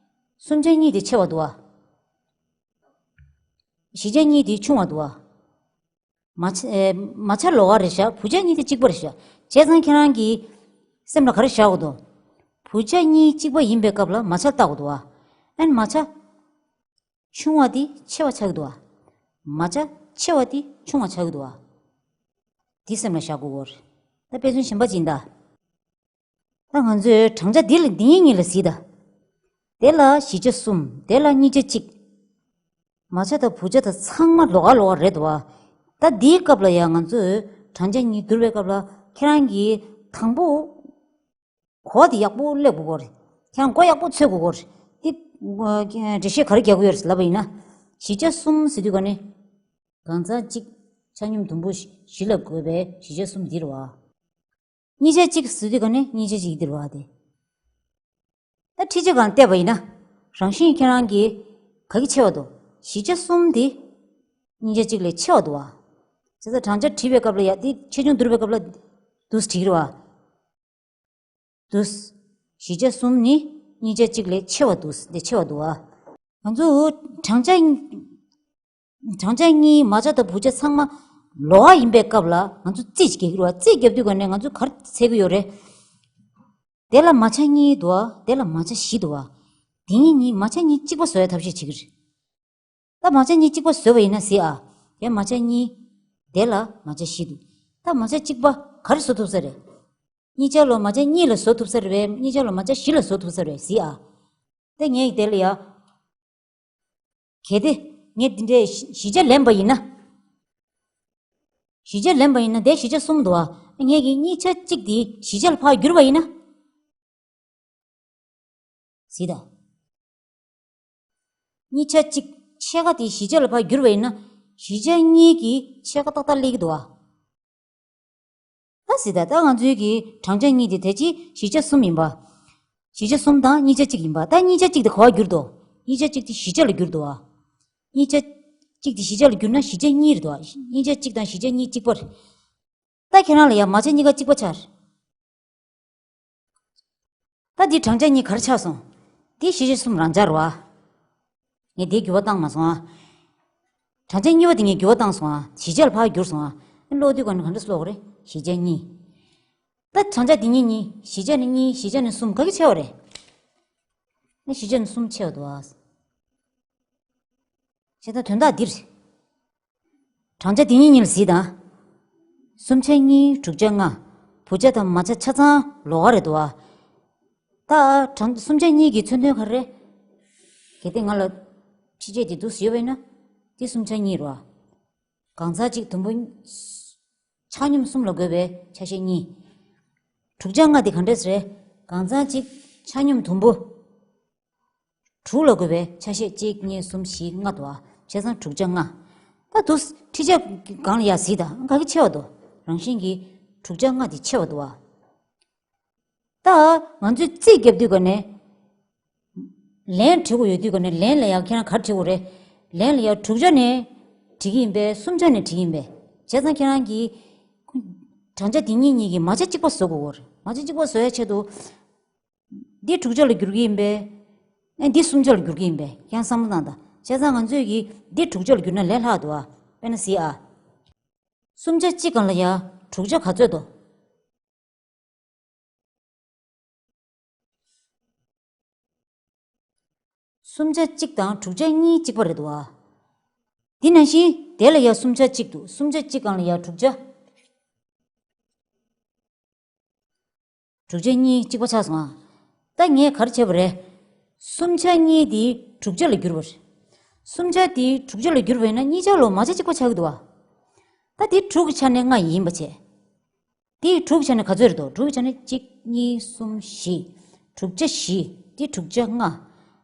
གསུམ་ཆ་གཉིས་དེ་ཆེ་བ་འདུག་བ། བཞི་ཆ་གཉིས་དེ་ཆུང་བ་འདུག་བ། མ་ཆ་ཨེ། མ་ཆ་ལོགས་ཀ་རེད་ཤག་བུ་ཆ་གཉིས་དེ་གཅིག་པ་རེད་ཤག་བྱས་ཙང་ཁྱེད་རང་གི་སེམས་ལ་ག་རེ་བཞག་དགོས་འདུག་བུ་ཆ་གཉིས་གཅིག་པ་ཡིན་པའི་སྐབས་ལ་མ་ཆ་ལ་བལྟ་དགོས་འདུག་བ། ཨན་མ་ཆ། ཆུང་བ་དེ་ཆེ་བ་ཆགས་ཀྱི་འདུག་བ། མ་ཆ་ཆེ་བ་དེ་ཆུང་བ་ཆགས་ཀྱི་འདུག་བ། དེ་སེམས་ལ་བཞག་དགོས་ཀྱི་རེད། ད་དཔེ་མཚོན་གཞན་པ་ཅིག་ཡིན་ད། ད་ང་ཚོས་བགྲང་བྱ་འདི་ལ་འདི་གཉིས་གཉིས་ལ་གཟིགས་ད། དེ་ལ་བཞི་ཆ་གསུམ། དེ་ལ་གཉིས་ཆ་གཅིག་མ་ཆ་དང་བུ་ཆ་དང་ཚང་མ་ལོགས་ཀ་ལོགས་ཀ་རེད་འདུག་བ། ད་འདིའི་སྐབས་ལ་ཡང་ང་ཚོས་བགྲང་བྱ་གཉིས་བསྡུར་བའི་སྐབས་ལ་ཁྱེད་རང་གིས་དང་པོ། གོ་བ་དེ་ཡག་པོ་སླེབས་དགོས་ཀྱི་རེད། ཁྱེད་རང་མགོ་ཡག་པོ་ཚོད་དགོས་ཀྱི་རེད། འདི། འགྲེལ་བཤད་ག་རེ་རྒྱག་གི་ཡོད་རེད་ལབ་པ་ཡིན་ན། བཞི་ཆ་གསུམ་ཟེར་དུས་ག་ནས། གང་ཚང་གཅིག་ཆ་སྙོམས་དུམ་བུ་བཞི་ལ་བགོས་པའི་བཞི་ཆ་གསུམ་འདི་རེད་བ། གཉིས་ཆ་གཅིག་ཟེར་དུས་ག་ནས་གཉིས་ཆ་གཅིག་འདི་རེད་བ་དེ། ད་འཕྲི་ཆ་སྒང་བལྟས་པ་ཡིན་ན། རང་བཞིན་ཁྱེད་རང་གིས་ག་གི་ཆེ་བ་འདུག་བཞི་ཆ་གསུམ་དེ་གཉིས་ཆ་གཅིག་ལས་ཆེ་བ་འདུག་བ། བྱས་ཙང་བགྲང་བྱ་བྲིས་པའི་སྐབས་ལ་ཡ་དེ་ཆེ་ཆུང་བསྡུར་བའི་སྐབས་ལ་འདུག་སེ་བྲིས་ཀྱི་རེད་བ། འདུག་བཞི་ཆ་གསུམ་ནི་གཉིས་ཆ་གཅིག་ལས་ཆེ་བ་འདུག་འདི་ཆེ་བ་འདུག་བ། ང་ཚོ་བགྲང་བྱ། བགྲང་བྱ་གཉིས་མ་ཆ་དང་བུ་ཆ་ཚང་མ་ལོགས་ཀ་ཡིན་པའི་སྐབས་ལ་ང་ཚོ་རྩིས་ཤིག་རྒྱག་གི་རེད་བ། རྩིས་རྒྱབ་དུས་ག་ནས་ང་ཚོས་ག་རེ་འཚོལ་གྱི་ཡོད་རེད། དེ་ལ་མ་ཆ་གཉིས་འདུག་བ། དེ་ལ་མ་ཆ་བཞི་འདུག་བ། དེ་གཉིས་གཉིས་མ་ཆ་གཉིས་གཅིག་པ་བཟོ་ཡ་ཐབས་ཤེས་བྱེད་ཀྱི་རེད། ད་མ་ཆ་གཉིས་གཅིག་པ་བཟོས་པ་ཡིན་ན་གཟིགས་ཨ། དེ་མ་ཆ་གཉིས། དེ་ལ་མ་ཆ་བཞི་འདུག་ད་མ་ཆ་གཅིག་པ་ག་རེ་བཟོ་ཐུབ་ས་རེད། གཉིས་ཆ་ལོ་མ་ཆ་གཉིས་ལ་བཟོ་ཐུབ་ས་རེད་པས། གཉིས་ཆ་ལོ་མ་ཆ་བཞི་ལ་བཟོ་ཐུབ་ས་རེད་གཟིགས་ཨ། དེ་ངས་དེ་ལ་ཡ། གལ་ཏེ། ངས་འདི་འདྲའི་བཞི་ཆ་ལེན་པ་ཡིན་ན། བཞི་ཆ་ལེན་པ་ཡིན་ན་དེ་བཞི་ཆ་གསུམ་འདུག་ཨ། ངས་ཀྱི་གཉིས་ཆ་གཅིག་དེ་བཞི་ཆ་ལ་ཕར་བསྒྱུར་བ་ཡིན་ན། གཟིགས་དང་། གཉིས་ཆ་གཅིག་ཕྱེད་ཀ་དེ་བཞི་ཆ་ལ་ཕར་བསྒྱུར་བ་ཡིན་ན། བཞི་ཆ་གཉིས་ཀྱི་ཕྱེད་ཀ་ཏག་ཏག་སླེབས་ཀྱི་འདུག་བ། ད་གཟིགས་དང་། ད་ང་ཚོའི་གི་བགྲང་བྱ་གཉིས་དེ་དེ་ཅི་བཞི་ཆ་གསུམ་ཡིན་པ། བཞི་ཆ་གསུམ་དང་གཉིས་ཆ་གཅིག་ཡིན་པ། ད་གཉིས་ཆ་གཅིག་དེ་ག་པར་བསྒྱུར་འདུག་གཉིས་ཆ་གཅིག་དེ་བཞི་ཆ་ལ་བསྒྱུར་འདུག་བ། གཉིས་ཆ་གཅིག་དེ་བཞི་ཆ་ལ་བསྒྱུར་ན་བཞི་ཆ་གཉིས་རེད་འདུག་བ། གཉིས་ཆ་གཅིག་དང་བཞི་ཆ་གཉིས་གཅིག་པ་རེད། ད་ཁྱེད་རང་ལ་ཡ་མ་ཆ་གཉིས་ཀ་གཅིག་པ་ཆགས། ད་འདི་བགྲང་བྱ་གཉིས་ག་རེ་ཆགས་སོང་། འདི་བཞི་ཆ་གསུམ་རང་འཇགས་རེད་བ། ངས་འདི་འགྱུར་བ་བཏང་མ་སོང་ཨ། བགྲང་བྱ་གཉིས་པ་དེ་ངས་འགྱུར་བ་བཏང་སོང་ཨ། བཞི་ཆ་ལ་ཕར་བསྒྱུར་སོང་ཨ། ཨ་ཀློག་དུས་ག་ནས་ག་འདྲ་ཀློག་དགོས་རེད། བཞི་ཆ་གཉིས། ད་བགྲང་བྱ་དེ་ཉིད་གཉིས། བཞི་ཆ་ནི་གཉིས། བཞི་ཆ་ནི་གསུམ། ག་གི་ཆེ་བ་རེད། ནི་བཞི་ཆ་ནི་གསུམ་ཆེ་བ་འདུག་ཨ། བྱས་ཙང་དོན་དག་འདིར། བགྲང་བྱ་དེ་ཉིད་གཉིས་ལ་གཟིགས་དང་། གསུམ་ཆ་གཉིས། དྲུག་ཆ་ལྔ། བུ་ཆ་དང་མ་ཆ་ཆ་ཚང་ལོགས་ཀ་རེད་འདུག་ཨ། ད་བགྲང་གསུམ་ཆ་གཉིས་ཀྱི་མཚོན་དོན་ག་རེ་རེད། གལ་ཏེ་ང་ལ་ཕྱི་ཆད་དེ་འདུག་ཡོད་པ་ཡིན་ན། འདི་གསུམ་ཆ་གཉིས་རེད་བ། གང་ཚང་གཅིག་དུམ་བུ་ཆ་སྙོམས་གསུམ་ལ་བགོས་པའི་ཆ་ཤས་གཉིས། དྲུག་ཆ་ལྔ་དེ་ག་འདྲས་རེད། གང་ཚང་གཅིག་ཆ་སྙོམས་དུམ་བུ་དྲུག་ལ་བགོས་པའི་ཆ་ཤས་གཅིག་གཉིས་གསུམ་བཞི་ལྔ་འདུག་ཨ། བྱས་ཙང་དྲུག་ཆ་ལྔ། ད་འདུག་ཁྲི་ཆ་སྒང་ལ་ཡར་གཟིགས་དང་། ག་གི་ཆེ་བ་འདུག་རང་བཞིན་གྱིས་དྲུག་ཆ་ལྔ་དེ་ཆེ་བ་འདུག་ཨ། ད་ང་ཚོས་རྩིས་རྒྱབ་དུས་ག་ནས། ལན་འབྲི་དགོས་ཡོད་དུས་ག་ནས་ལན་ལ་ཡང་ཁྱེད་རང་ག་རེ་འབྲི་དགོས་རེད། ལན་ལ་ཡང་དྲུག་ཆ་ནས་འབྲི་གི་ཡིན་པས། གསུམ་ཆ་ནས་འབྲི་གི་ཡིན་པས། བྱས་ཙང་ཁྱེད་རང་གིས་བགྲང་བྱ་དེ་གཉིས་གཉིས་ཀྱི་མ་ཆ་གཅིག་པ་བཟོ་དགོས་རེད། མ་ཆ་གཅིག་པ་བཟོ་ཡ་ཆེད་དུ། འདི་དྲུག་ཆ་ལ་བསྒྱུར་གི་ཡིན་པས། ཨ་འདི་གསུམ་ཆ་ལ་བསྒྱུར་གི་ཡིན་པས། ཁྱེད་རང་བསམ་བློ་བཏང་དང་། བྱས་ཙང་ང་ཚོས་ཀྱིས་འདི་དྲུག་ཆ་ལ་བསྒྱུར་ན་ལས་སླ་འདུག་ཨ། དཔེར་ན་གཟིགས་ཨ། གསུམ་ཆ་གཅིག་སྒང་ལ་ཡ་དྲུག་ཆ་ག་ཚོད་འདུག་གསུམ་ཆ་གཅིག་དང་དྲུག་ཆ་གཉིས་གཅིག་པ་རེད་འདུག་ཨ། འདི་ནང་བཞིན་དེ་ལ་ཡ་གསུམ་ཆ་གཅིག་འདུག་གསུམ་ཆ་གཅིག་སྒང་ལ་ཡ་དྲུག་ཆ། དྲུག་ཆ་གཉིས་གཅིག་པ་ཆགས་སོང་ཨ། ད་ངས་ག་རེ་བྱས་པ་རེད། གསུམ་ཆ་གཉིས་དེ་དྲུག་ཆ་ལ་བསྒྱུར་བ་རེད། གསུམ་ཆ་དེ་དྲུག་ཆ་ལ་བསྒྱུར་བ་ཡིན་ན་གཉིས་ཆ་ལོ་མ་ཆ་གཅིག་པ་ཆགས་ཀྱི་འདུག་ཨ། ད་དེ་དྲུག་གི་ཆ་ནས་ལྔ་ཡིན་པ་བྱས། དེ་དྲུག་གི་ཆ་ནས་ག་ཚོད་རེད་འདུག་དྲུག་གི་ཆ་ནས་གཅིག་གཉིས་གསུམ་བཞི། དྲུག་ཆ་བཞི། དེ་དྲུག་ཆ་ལྔ།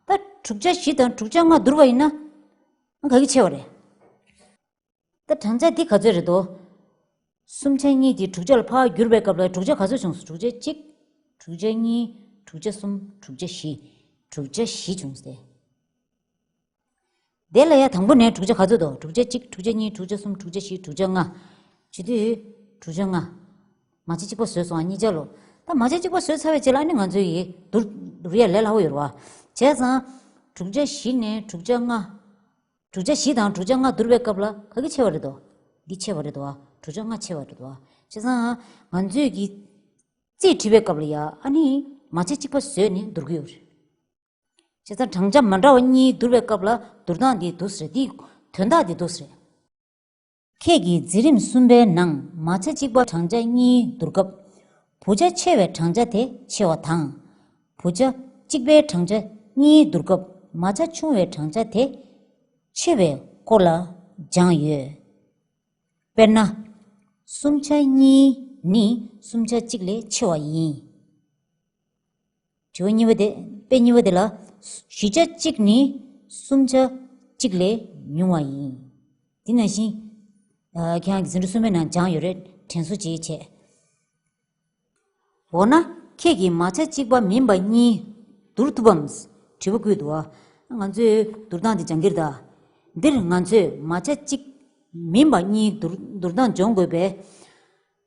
ད་དྲུག་ཆ་བཞི་དང་དྲུག་ཆ་ལྔ་བསྡུར་བ་ཡིན་ན། ག་གི་ཆེ་བ་རེད། ད་བགྲང་བྱ་འདི་ག་ཚོད་རེད་དོ། གསུམ་ཆ་གཉིས་དེ་དྲུག་ཆ་ལ་ཕར་བསྒྱུར་བའི་སྐབས་ལ་དྲུག་ཆ་ག་ཚོད་བྱུང་སོང་། དྲུག་ཆ་གཅིག་དྲུག་ཆ་གཉིས། དྲུག་ཆ་གསུམ། དྲུག་ཆ་བཞི། དྲུག་ཆ་བཞི་བྱུང་སྟེ། དེ་ལ་ཡ་དང་པོ་ནས་དྲུག་ཆ་ག་ཚོད་དོ། དྲུག་ཆ་གཅིག་དྲུག་ཆ་གཉིས། དྲུག་ཆ་གསུམ། དྲུག་ཆ་བཞི། དྲུག་ཆ་ལྔ། བྱེད་དུས་དྲུག་ཆ་ལྔ། མ་ཆ་གཅིག་པ་བཟོས་སོང་ཨ། གཉིས་ཆ་ལོ། ད་མ་ཆ་གཅིག་པ་བཟོས་ཚར་བའི་རྗེས་ལ་ཨ་ནི་ང་ཚོས་ཡི་བསྡུར་བསྡུར་ཡ་ལས་སླ་པོ་ཡོད་རེད་བ། བྱས་ཙང་། དྲུག་ཆ་བཞི་ནས་དྲུག་ཆ་ལྔ། དྲུག་ཆ་བཞི་དང་དྲུག་ཆ་ལྔ་བསྡུར་བའི་སྐབས་ལ་ག་གི་ཆེ་བ་རེད་དོ། འདི་ཆེ་བ་རེད་དོ། དྲུག་ཆ་ལྔ་ཆེ་བ་རེད་དོ། བྱས་ཙང་ང་ཚོས་ཀྱི་རྩིས་བྲིས་པའི་སྐབས་ལ་ཡ་ཨ་ནི་མ་ཆ་གཅིག་པ་བཟོས་ནས་བསྡུར་གི་ཡོད་རེད། བྱས་ཙང་བགྲང་བྱ་མ་འདྲ་བ་གཉིས་བསྡུར་བའི་སྐབས་ལ་བསྡུར་སྟངས་འདི་འདུག་སེ་རེད། འདིའི་དོན་དག་འདི་འདུག་སེ་རེད། ཁྱེད་ཀྱིས་འཛིན་རིམ་གསུམ་པའི་ནང་མ་ཆ་གཅིག་པ་བགྲང་བྱ་གཉིས་བསྡུར་སྐབས། བུ་ཆ་ཆེ་བའི་བགྲང་བྱ་དེ་ཆེ་བ་དང་། བུ་ཆ་གཅིག་པའི་བགྲང་བྱ་གཉིས་བསྡུར་སྐབས་མ་ཆ་ཆུང་བའི་བགྲང་བྱ་དེ་ཆེ་བའི་སྐོར་ལ་སྦྱངས་ཡོད། དཔེར་ན། གསུམ་ཆ་གཉིས་ནི་གསུམ་ཆ་གཅིག་ལས་ཆེ་བ་ཡིན། དྲི་བ་གཉིས་པ་དེ། དཔེ་གཉིས་པ་དེ་ལ། བཞི་ཆ་གཅིག་ནི་གསུམ་ཆ་གཅིག་ལས་ཉུང་བ་ཡིན། འདི་ནང་བཞིན། ཨ། ཁྱེད་རང་གི་འཛིན་གྲྭ་གསུམ་པའི་ནང་སྦྱངས་ཡོད་རེད། དྲན་གསོ་བྱེད་བྱས། འོ་ན་ཁྱེད་ཀྱིས་མ་ཆ་གཅིག་པ་མིན་པ་གཉིས་བསྡུར་ཐུབ་བམ། དྲི་བ་བཀོད་འདུག་ཨ། ང་ཚོས་བསྡུར་སྟངས་དེ་སྦྱང་གི་རེད་ད། འདིར་ང་ཚོས་མ་ཆ་གཅིག་མིན་པ་གཉིས་བསྡུར་བསྡུར་སྟངས་སྦྱོང་དགོས་པས།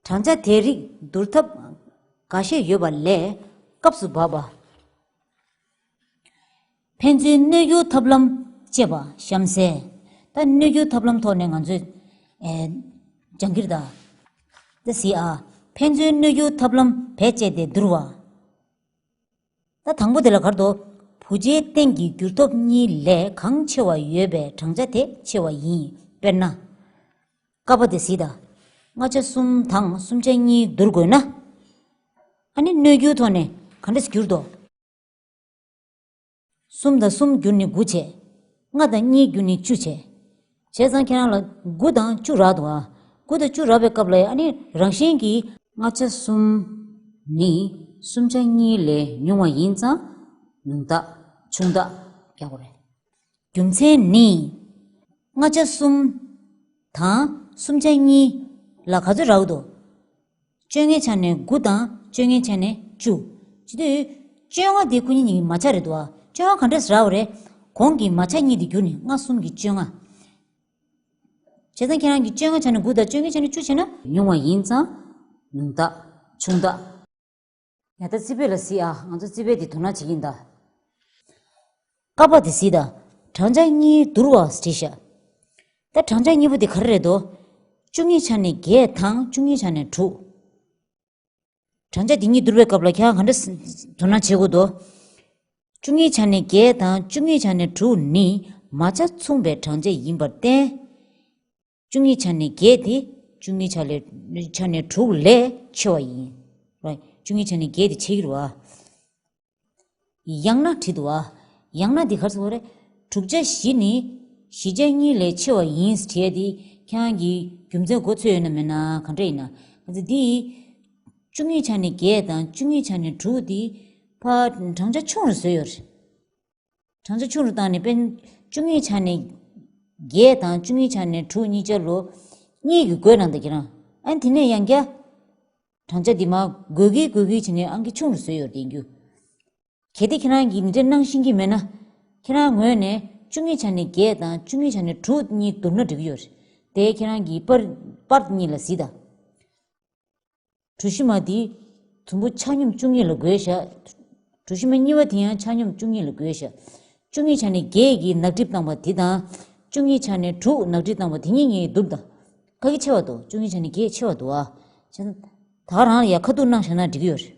བགྲང་བྱ་དེ་རིགས་བསྡུར་ཐབས་འགའ་ཤས་ཡོད་པ་ལས་སྐབས་སུ་བབ་པ། ཕན་ཚུན་གནོད་སྒྱུར་ཐབས་ལམ་སྤྱད་པ་གཤམ་གསལ། ད་གནོད་སྒྱུར་ཐབས་ལམ་ཐོག་ནས་ང་ཚོས་ཨེ་སྦྱང་གི་རེད་ད། ད་གཟིགས་ཨ། ཕན་ཚུན་གནོད་སྒྱུར་ཐབས་ལམ་བེད་སྤྱད་དེ་བསྡུར་བ། ད་དང་པོ་དེ་ལ་ག་རེ་འདུག་བུ་ཆའི་སྟེང་གི་འགྱུར་ལྡོག་གཉིས་ལས་གང་ཆེ་བ་ཡོད་པའི་བགྲང་བྱ་དེ་ཆེ་བ་ཡིན། དཔེར་ན། ཀ་པ་དེ་གཟིགས་དང་། ལྔ་ཆ་གསུམ་དང་གསུམ་ཆ་གཉིས་བསྡུར་དགོས་ན། ཨ་ནི་གནོད་འགྱུར་ཐོག་ནས་ག་འདྲས་འགྱུར་འདུག་གསུམ་དང་གསུམ་བསྒྱུར་ནས་དགུ་བྱས། ལྔ་དང་གཉིས་བསྒྱུར་ནས་བཅུ་བྱས། བྱས་ཙང་ཁྱེད་རང་ལ་དགུ་དང་བཅུ་རག་འདུག་ཨ། དགུ་དང་བཅུ་རག་པའི་སྐབས་ལ་ཨ་ནི་རང་བཞིན་གྱིས་ལྔ་ཆ་གསུམ་ནི་གསུམ་ཆ་གཉིས་ལས་ཉུང་བ་ཡིན་ཙང་ཉུང་དག་ཆུང་དག་རྒྱག་དགོས་རེད། རྒྱུ་མཚན་ནི། ལྔ་ཆ་གསུམ་དང་གསུམ་ཆ་གཉིས་ལ་ག་ཚོད་རག་འདུག་བཅོ་ལྔའི་ཆ་ནས་དགུ་དང་བཅོ་ལྔའི་ཆ་ནས་བཅུ། བྱེད་དུས་བཅོ་ལྔ་དེ་ཁོ་གཉིས་གཉིས་ཀྱི་མ་ཆ་རེད་འདུག་ཨ། བཅོ་ལྔ་ག་འདྲས་རག་པ་རེད། གོང་གི་མ་ཆ་གཉིས་དེ་བསྒྱུར་ནས་ལྔ་གསུམ་གྱི་བཅོ་ལྔ། བྱས་ཙང་ཁྱེད་རང་གིས་བཅོ་ལྔའི་ཆ་ནས་དགུ་དང་བཅོ་ལྔའི་ཆ་ནས་བཅུ་བྱས་ན་ཉུང་བ་ཡིན་ཙང་ཉུང་དག་ཆུང་དག་ཡ་ད་རྩིས་དཔེ་ལ་གཟིགས་ཨ། ང་ཚོ་རྩིས་དཔེ་དེ་དོ་སྣང་བྱེད་ཀྱིན་གདའ། ཀ་པ་དེ་གཟིགས་དང་། བགྲང་བྱ་གཉིས་བསྡུར་བ་བྲིས་ཤག་ད་བགྲང་བྱ་གཉིས་པོ་དེ་ག་རེ་རེད་དོ། བཅུ་གཉིས་ཆ་ནས་བརྒྱད་དང་བཅུ་གཉིས་ཆ་ནས་དྲུག་བགྲང་བྱ་འདི་གཉིས་བསྡུར་བའི་སྐབས་ལ་ཁྱེད་རང་ག་འདྲ་དོ་སྣང་བྱེད་དགོས་འདུག་བཅུ་གཉིས་ཆ་ནས་བརྒྱད་དང་བཅུ་གཉིས་ཆ་ནས་དྲུག་ནི་མ་ཆ་མཚུངས་པའི་བགྲང་བྱ་ཡིན་པར་བརྟེན། བཅུ་གཉིས་ཆ་ནས་བརྒྱད་དེ་བཅུ་གཉིས་ཆ་ལས་ཆ་ནས་དྲུག་ལས་ཆེ་བ་ཡིན། བཅུ་གཉིས་ཆ་ནས་བརྒྱད་དེ་ཆེ་གི་རེད་བ། ཡང་ན་བྲིས་འདུག་བ། ཡང་ན་འདི་ག་རེ་ཟེར་བ་རེད། དྲུག་ཆ་བཞི་ནི་བཞི་ཆ་གཉིས་ལས་ཆེ་བ་ཡིན་ཟེར་ཡ་དེ་ཁྱེད་རང་གིས་རྒྱུ་མཚན་མགོ་ཚོས་ཡོད་ན་མེད་ན་ག་འདྲ་ཡིན་ན། འདི་བཅུ་གཉིས་ཆ་ནས་བརྒྱད་དང་བཅུ་གཉིས་ཆ་ནས་དྲུག་དེ་ཕར་བགྲང་བྱ་ཆུང་རུ་བཟོས་ཡོད་རེད། བགྲང་བྱ་ཆུང་རུ་བཏང་ནས་དཔེར་ན་བཅུ་གཉིས་ཆ་ནས་བརྒྱད་དང་བཅུ་གཉིས་ཆ་ནས་དྲུག་གཉིས་ཆ་ལོ་གཉིས་ཀྱི་བགོས་གནང་དང་ཁྱེད་རང་། ཨ་ནི་དེ་ནས་ཡང་བསྐྱར་བགྲང་བྱ་འདི་མར་བགོས་ཀྱིན་བགོས་ཀྱིན་བྱས་ནས་ཨང་ཀི་ཆུང་རུ་བཟོས་ཡོད་རེད་ཡིན་རྒྱུ། གལ་ཏེ་ཁྱེད་རང་གིས་འདི་འདྲ་གནང་ཤེས་ཀྱི་མེད་ན། ཁྱེད་རང་ངོས་ནས་བཅུ་གཉིས་ཆ་ནས་བརྒྱད་དང་བཅུ་གཉིས་ཆ་ནས་དྲུག་གཉིས་བསྡུར་ན་འགྲིག་གི་ཡོད་རེད། དེ་ཁྱེད་རང་གིས་པར་པར་གཉིས་ལ་གཟིགས་དང་། གྲུ་བཞི་མ་དེ་དུམ་བུ་ཆ་སྙོམས་བཅུ་གཉིས་ལ་བགོས་བཞག་གྲུ་བཞི་མ་གཉིས་པ་དེ་ཡང་ཆ་སྙོམས་བཅུ་གཉིས་ལ་བགོས་བཞག་བཅུ་གཉིས་ཆ་ནས་བརྒྱད་ཀྱིས་ནག་གྲིབ་བཏང་བ་དེ་དང་། བཅུ་གཉིས་ཆ་ནས་དྲུག་ནག་གྲིབ་བཏང་བ་དེ་གཉིས་གཉིས་བསྡུར་དང་། ཁ་གི་ཆེ་བ་འདུག་བཅུ་གཉིས་ཆ་ནས་བརྒྱད་ཆེ་བ་འདུག་ཨ། བྱས་ཙང་། ད་ག་རང་ལ་ཡ་ཁ་ཐུག་གནང་བཞག་ན་འགྲིག་གི་ཡོད་རེད།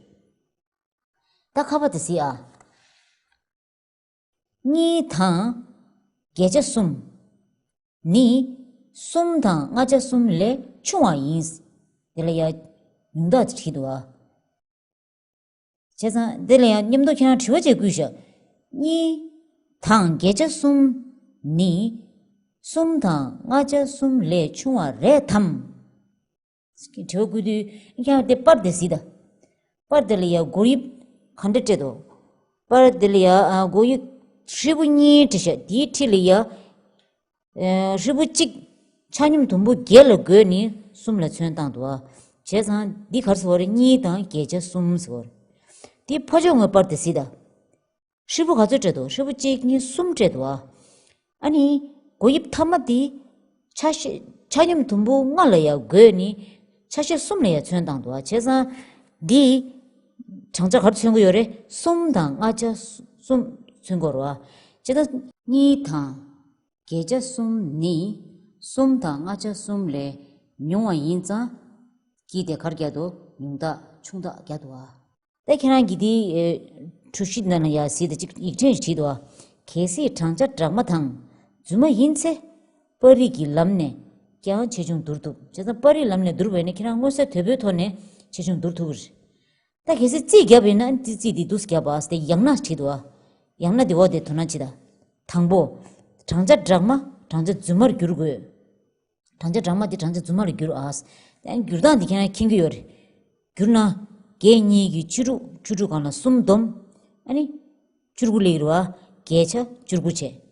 ད་ཁ་པ་དེ་གཟིགས་ཨ། གཉིས་དང་། བརྒྱད་ཆ་གསུམ། ནི། གསུམ་དང་ལྔ་ཆ་གསུམ་ལས་ཆུང་བ་ཡིན། དེ་ལ་ཡ། ཉུང་མཐའ་བྲིས་འདུག་ཨ། བྱས་ཙང་དེ་ལ་ཡང་མཉམ་དུ་ཁྱེད་རང་དྲི་བ་ཅིག་བསྐུལ་ཤག་གཉིས་དང་བརྒྱད་ཆ་གསུམ་ནི་གསུམ་དང་ལྔ་ཆ་གསུམ་ལས་ཆུང་བ་རེད་དམ། དྲི་བ་བསྐུལ་དུས་ཁྱེད་རང་དེ་པར་དེ་གཟིགས་དང་། པར་དེ་ལ་ཡང་སྒོར་དབྱིབས་ག་འདྲ་སྤྲད་འདུག་པར་དེ་ལ་ཡང་སྒོར་དབྱིབས་ཧྲིལ་པོ་གཉིས་བྲིས་ཤག་དེའི་འཁྲིས་ལ་ཡང་། ཧྲིལ་པོ་གཅིག་ཆ་སྙོམས་དུམ་བུ་བརྒྱད་ལ་བགོས་ནས་གསུམ་ལ་ཚོན་བཏང་འདུག་ཨ། བྱས་ཙང་འདི་ག་རེ་ཟེར་བ་རེད། གཉིས་དང་བརྒྱད་ཆ་གསུམ་ཟེར་བ་རེད། འདི་ཕར་ཕྱོགས་ངོས་པར་དེ་གཟིགས་དང་། ཧྲིལ་པོ་ག་ཚོད་སྤྲད་འདུག་ཧྲིལ་པོ་གཅིག་གཉིས་གསུམ་སྤྲད་འདུག་ཨ། ཨ་ནི། སྒོར་དབྱིབས་མཐའ་མ་འདི། ཆ་ཤས་ཆ་སྙོམས་དུམ་བུ་ལྔ་ལ་ཡང་བགོས་ནས་ཆ་ཤས་གསུམ་ལ་ཡང་ཚོན་བཏང་འདུག་ཨ། བྱས་ཙང་། འདི། བགྲང་བྱ་ག་རེ་མཚོན་གྱི་ཡོད་རེད། གསུམ་དང་ལྔ་ཆ་གསུམ་མཚོན་གྱི་ཡོད་རེད་བ། བྱས་ཙང་། གཉིས་དང་། བརྒྱད་ཆ་གསུམ་ནི། གསུམ་དང་ལྔ་ཆ་གསུམ་ལས་ཉུང་བ་ཡིན་ཙང་། དཀྱིལ་དེ་ག་རེ་རྒྱག་འདུག་ཉུང་མཐའ་ཆུང་མཐའ་རྒྱག་འདུག་ཨ། ད་ཁྱེད་རང་གིས་འདི། གྲུ་བཞི་ནང་ལ་ཡ་གཟིགས་དང་གཅིག་ཡིག་ཕྲེང་ཞིག་བྲིས་འདུག་ཨ། གལ་སྲིད་བགྲང་བྱ་སྦྲགས་མ་དང་། རྫུན་མ་ཡིན་ཚེ། པར་རིས་ཀྱི་ལམ་ནས་ཀྱང་ཆེ་ཆུང་བསྡུར་ཐུབ། བྱས་ཙང་པར་རིས་ལམ་ནས་བསྡུར་བ་ཡིན་ན་ཁྱེད་རང་མངོན་གསལ་དོད་པོའི་ཐོག་ནས་ཆེ་ཆུང་བསྡུར་ཐུབ་ཀྱི་རེད། ད་གལ་སྲིད་རྩིས་བརྒྱབ་པ་ཡིན་ན་རྩིས་རྩིས་འདི་འདུག་སེ་བརྒྱབ་པ་ཟེར་ཏེ་ཡང་ན་བྲིས་འདུག་ཨ། ཡང་ན་འདི་འོག་དེ་དོ་སྣང་བྱེད་དང་། དང་པོ། བགྲང་བྱ་སྦྲགས་མ་བགྲང་བྱ་རྫུན་མར་བསྒྱུར་དགོས། བགྲང་བྱ་སྦྲགས་མ་དེ་བགྲང་བྱ་རྫུན་མ་ལ་བསྒྱུར་ཨ། ཡང་བསྒྱུར་སྟངས་འདི་ཁྱེད་རང་མཁྱེན་གྱི་ཡོད་རེད། བསྒྱུར་ན། བརྒྱད་གཉིས་ཀྱི་བཅུ་དྲུག་བཅུ་དྲུག་གང་ལ་གསུམ་བསྡོམས། ཨ་ནི། བཅུ་དགུ་སླེབས་ཀྱི་རེད་བ། བརྒྱད་ཆ་བཅུ་དགུ་བྱས།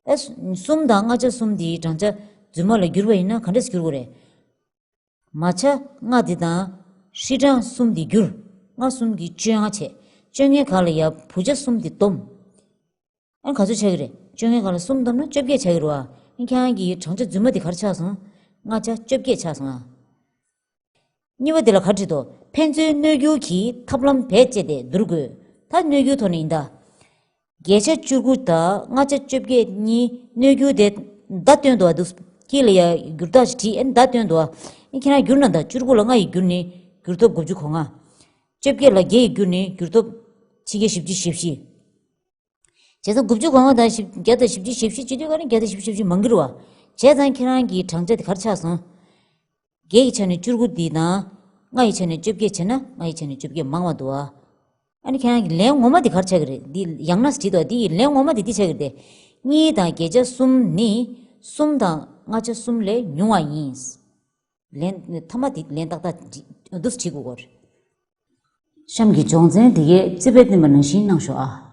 ཨ། གསུམ་དང་ལྔ་ཆ་གསུམ་དེའི་བགྲང་བྱ་རྫུན་མ་ལ་བསྒྱུར་བ་ཡིན་ན་ག་འདྲས་བསྒྱུར་དགོས་རེད། མ་ཆ་ལྔ་དེ་དང་། ཧྲིལ་གྲངས་གསུམ་དེ་བསྒྱུར། ལྔ་གསུམ་གྱིས་བཅོ་ལྔ་བྱས། བཅོ་ལྔའི་གང་ལ་ཡ་བུ་ཆ་གསུམ་དེ་བསྡོམས། ཨ་ནི་ག་ཚོད་ཆགས་ཀྱི་རེད། བཅོ་ལྔའི་གང་ལ་གསུམ་བསྡོམས་ན་བཅོ་བརྒྱད་ཆགས་ཀྱི་རེད་བ། ཨ་ནི་ཁྱེད་རང་གི་བགྲང་བྱ་རྫུན་མ་དེ་ག་རེ་ཆགས་སོང་། ལྔ་ཆ་བཅོ་བརྒྱད་ཆགས་སོང་ཨ། གཉིས་པ་དེ་ལ་ག་རེ་བྲིས་འདུག་ཕན་ཚུན་གནོད་འགྱུར་གྱི་ཐབས་ལམ་བེད་སྤྱད་དེ་བསྡུར་དགོས། ད་གནོད་འགྱུར་ཐོག་ནས་ཡིན་ད། བརྒྱད་ཆ་བཅུ་དགུ་དང་ལྔ་ཆ་བཅོ་བརྒྱད་གཉིས་གནོད་འགྱུར་དེ་བརྡ་སྟོན་འདུག་བ་འདུག་དཀྱིལ་ལ་ཡ་བསྒྱུར་རྟགས་ཤིག་བྲིས། ཨ་ནི་བརྡ་སྟོན་འདུག་བ། ཨ་ནི་ཁྱེད་རང་བསྒྱུར་ན་ད་བཅུ་དགུ་ལ་ལྔ་ཡིས་བསྒྱུར་ནས་བསྒྱུར་ཐོབ་དགུ་བཅུ་གོ་ལྔ། བཅོ་བརྒྱད་ལ་བརྒྱད་ཡིས་བསྒྱུར་ནས་བསྒྱུར་ཐོབ་ཕྱེད་བརྒྱ་བཞི་བཅུ་ཞེ་བཞི། བྱས་ཙང་དགུ་བཅུ་གོ་ལྔ་དང་བཞི་བརྒྱ་དང་བཞི་བཅུ་ཞེ་བཞི་བྱེད་དུས་ག་ནི་བརྒྱ་དང་བཞི་བཅུ་ཞེ་བཞི་མང་གི་རེད་བ། བྱས་ཙང་ཁྱེད་རང་གི་བགྲང་བྱ་དེ་ག་རེ་ཆགས་སོང་། བརྒྱད་ཀྱི་ཆ་ནས་བཅུ་དགུ་འདི་དང་། ལྔ་ཡི་ཆ་ནས་བཅོ་བརྒྱད་བྱས་ན་ལྔ་ཡི་ཆ་ནས་བཅོ་བརྒྱད་མང་བ་འདུག་ཨ། ཨ་ནི་ཁྱེད་རང་གི་ལན་ངོ་མ་འདི་ག་རེ་ཆགས་ཀྱི་རེད། འདི་ཡང་ན་བྲིས་འདུག་འདི་ཡི་ལན་ངོ་མ་འདི་འདི་ཆགས་ཀྱི་རེད་དེ། གཉིས་དང་བརྒྱད་ཆ་གསུམ་ནི་གསུམ་དང་ལྔ་ཆ་གསུམ་ལས་ཉུང་བ་ཡིན། ལན་མཐའ་མ་འདི་ལན་ཏག་ཏག་འདུག་སེ་བྲིས་དགོས་ཀྱི་རེད། གཤམ་གྱི་སྦྱོང་ཚན་འདི་གའི་རྩིས་དཔེ་བསྟན་པ་ནང་བཞིན་གནང་ཤོག་ཨ།